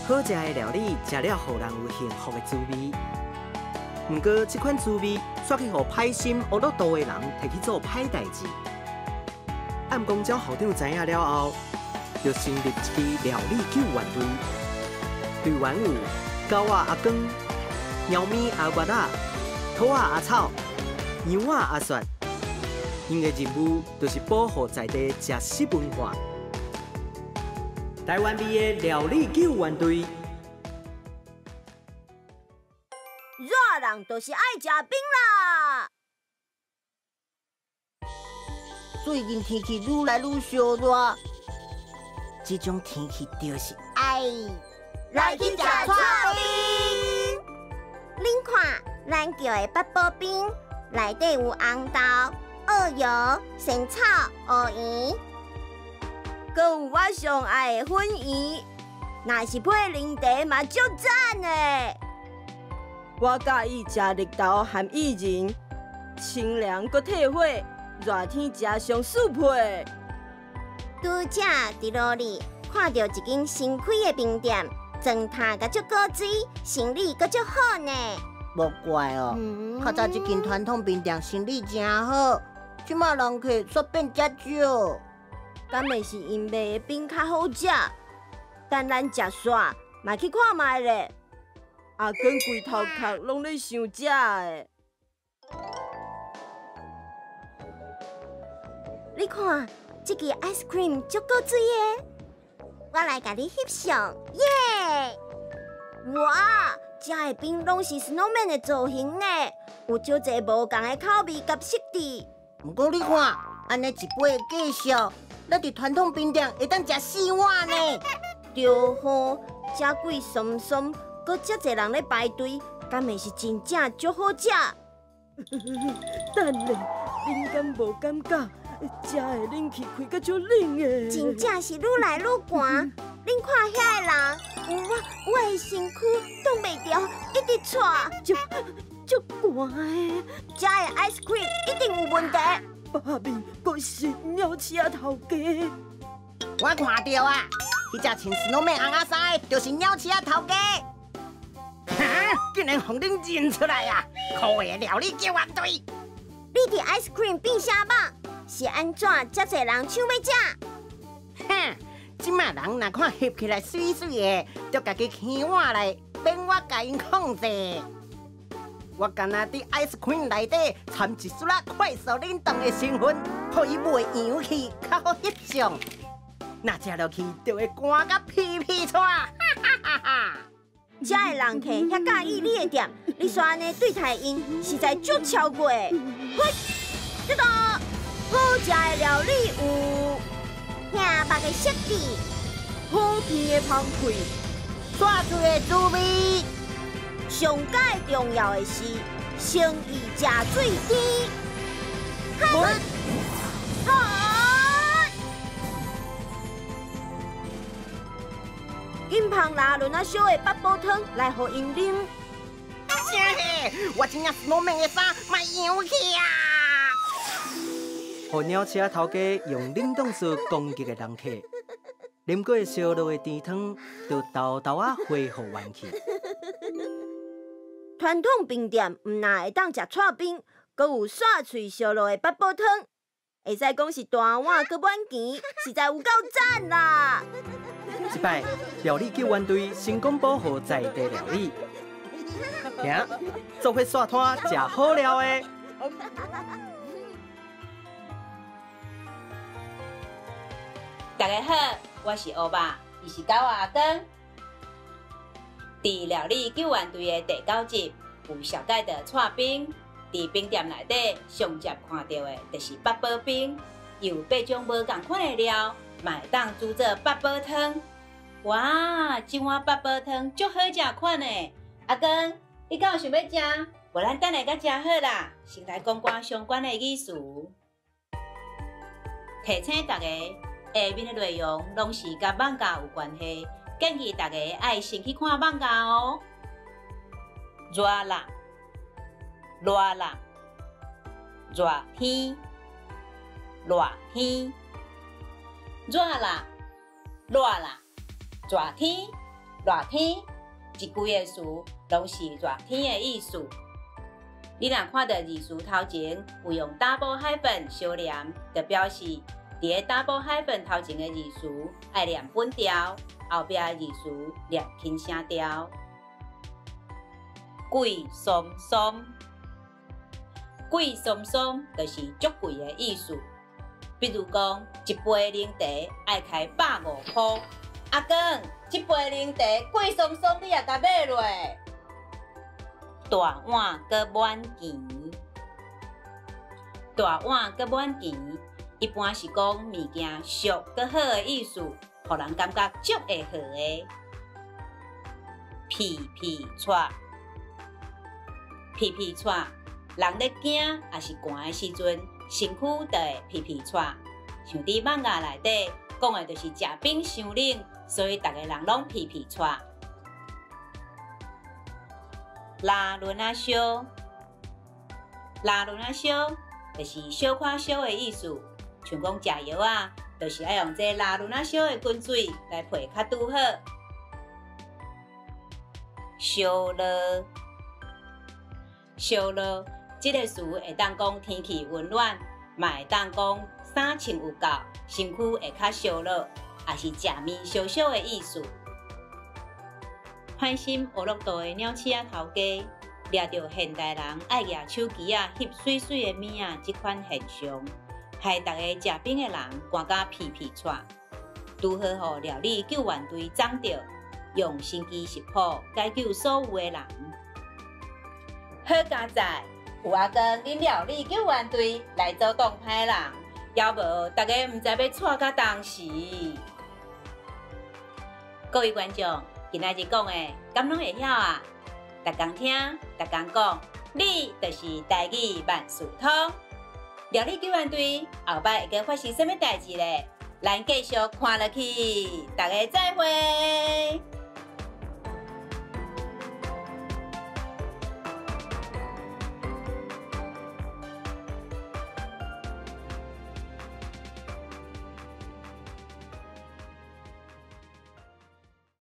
好食的料理，食了予人有幸福的滋味。毋过，這款滋味煞去予歹心惡落肚的人提去做歹代誌。暗公鳥校長知影了後，就成立一支料理救援隊。隊員有狗仔阿光、貓咪阿月仔、兔仔阿草、羊仔阿雪。𪜶的任務就是保護在地食食文化。台灣味的料理救援隊。熱人就是愛食冰啦！最近天氣愈來愈燒熱，這種天氣就是愛來去食剉冰。恁看，咱叫的八寶冰內底有紅豆、澳油、仙草、烏圓，閣有我上愛的粉圓，若是配奶茶嘛足讚的。我佮意食綠豆含薏仁，清涼閣退火，熱天食上舒配。拄才佇路裡看著一間新開的冰店，裝塔閣足古錐，生理閣足好呢。無怪哦，較早這間傳統冰店生理誠好，這馬人客煞變遮少。敢會是𪜶賣的冰較好食？等咱食煞，嘛去看覓咧。阿光規頭殼攏咧想食的。你看，這支 ice cream 足古錐的，我來共你翕相，耶！哇，這的冰攏是 snowman 的造型呢，有足濟無仝的口味佮設計。毋過你看，按呢一杯的價數，咱佇傳統冰店會當食四碗呢。對吼，這貴鬆鬆。閣遮濟人咧排隊，敢會是真正足好食？等咧，恁敢無感覺？遮的冷氣開甲足冷的。真正是愈來愈寒。恁看遐个人，有我我的身軀擋袂牢，一直掣，足足寒的。遮的 ice cream 一定有問題。百面閣是鳥鼠仔頭家。我看著啊，彼隻穿 snowman 紅仔衫的，就是鳥鼠仔頭家。哈！竟然予恁認出來啊！可惡的料理救援隊！你佇 ice cream 變啥物？是按怎遮濟人搶欲食？哼！這馬人若看翕起來媠媠的，就家己牽我來，免我共𪜶控制。我干焦佇 ice cream 內底摻一絲仔快速冷凍的成分，予伊袂揚去，較好翕相。若食落去，就會寒甲皮皮剉！哈哈哈哈！遮的人客遐佮意你的店，你煞按呢對待𪜶，實在足超過。嘿，這個好食的料理有兄目的設計，好甜的芳配，煞喙的滋味。上蓋重要的是，生意誠水甜。好，好。緊捧拉圇仔燒的八寶湯來予𪜶啉。啥嘿？我這領 snowman 的衫嘛揚去啊！予鳥鼠仔頭家用冷凍術攻擊的人客，啉過燒熱的甜湯，就沓沓仔恢復元氣。傳統冰店毋但會當食剉冰，閣有煞喙燒熱的八寶湯，會使講是大碗閣滿錢，實在有夠讚啦！這擺料理救援隊成功保護在地料理，行，做伙煞攤食好料的。大家好，我是烏肉，伊是狗仔阿光。佇料理救援隊的第九集，有紹介著剉冰。佇冰店內底上捷看著的，就是八寶冰，有八種無仝款的料，嘛會當煮做八寶湯。哇，這碗八寶湯足好食款的。阿光，你敢有想欲食？無咱等下才食好啦。先來講寡相關的語詞，提醒大家，下面的內容攏是佮艋舺有關係，建議大家愛先去看艋舺哦。熱啦，熱啦，熱天，熱天，熱啦，熱啦，熱天，熱天，這幾个詞攏是熱天的意思。你若看著字詞頭前有用 double hyphen 相連，就表示佇咧 double hyphen 頭前的字詞愛念本調，後壁的字詞念輕聲調。貴鬆鬆，貴鬆鬆就是足貴的意思。比如講，一杯奶茶愛開150箍。阿公，這杯奶茶貴鬆鬆，你也共買落？大碗閣滿錢，大碗閣滿錢，一般是講物件俗閣好的意思，予人感覺足會好的。皮皮掣，皮皮掣，人咧驚抑是寒的時陣，身軀就會皮皮掣。像佇漫畫內底講的，就是食冰傷冷，所以逐个人攏皮皮掣。拉圇仔燒，拉圇仔燒，就是小可燒的意思。像講食藥仔，就是愛用這拉圇仔燒的滾水來配較拄好。燒熱，燒熱，這个詞會當講天氣溫暖，嘛會當講衫穿有夠，身軀會較燒熱，也是食麵燒燒的意思。歹心烏樂道的鳥鼠仔頭家，掠著現代人愛舉手機仔翕媠媠的物仔這款現象，害逐个食冰的人寒甲皮皮掣，拄好予料理救援隊摠著，用神奇食譜解救所有的人。好佳哉，有阿公恁料理救援隊來阻擋歹人，猶無逐家毋知欲掣到當時。各位觀眾，今仔日講的，敢攏會曉啊？逐工聽，逐工講，你就是台語萬事通。料理救援隊後擺會閣發生啥物代誌咧？咱繼續看落去，大家再會。